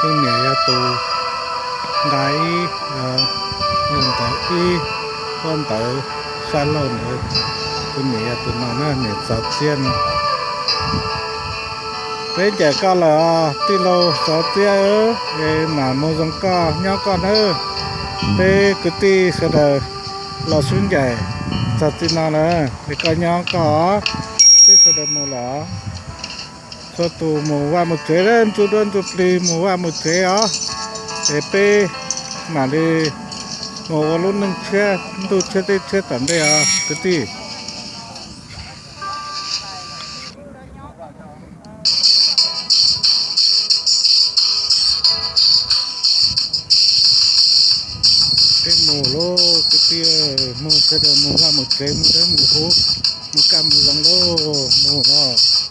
Tus niam yog tus nqa ib, ntawv ib, pob ntawv sab laug ntawd. Tus niam yog tus no na, niam Txov Txiab no. Peb ncaim koj lawm os tij laug Txov Txiab, es mam mus zoo koj nyob koj nawb. Peb kwv tij sawv daws los sib ncaim txog txij no lawm es koj nyob koj os. Peb sawv daws mus lawm os. Txhua tus mus vaj mus tsev, ntxuj duab ntxuj plig mus vaj mus tsev os. Es peb mam li mus ua lub neej tshiab ntuj tshiab teb tshiab tom ntej os kwv tij. Peb mus lauj kwv tij, mus sawv daws mus vaj mus tsev, mus dawb mus huv, mus kaj mus zoo lauj, mus os.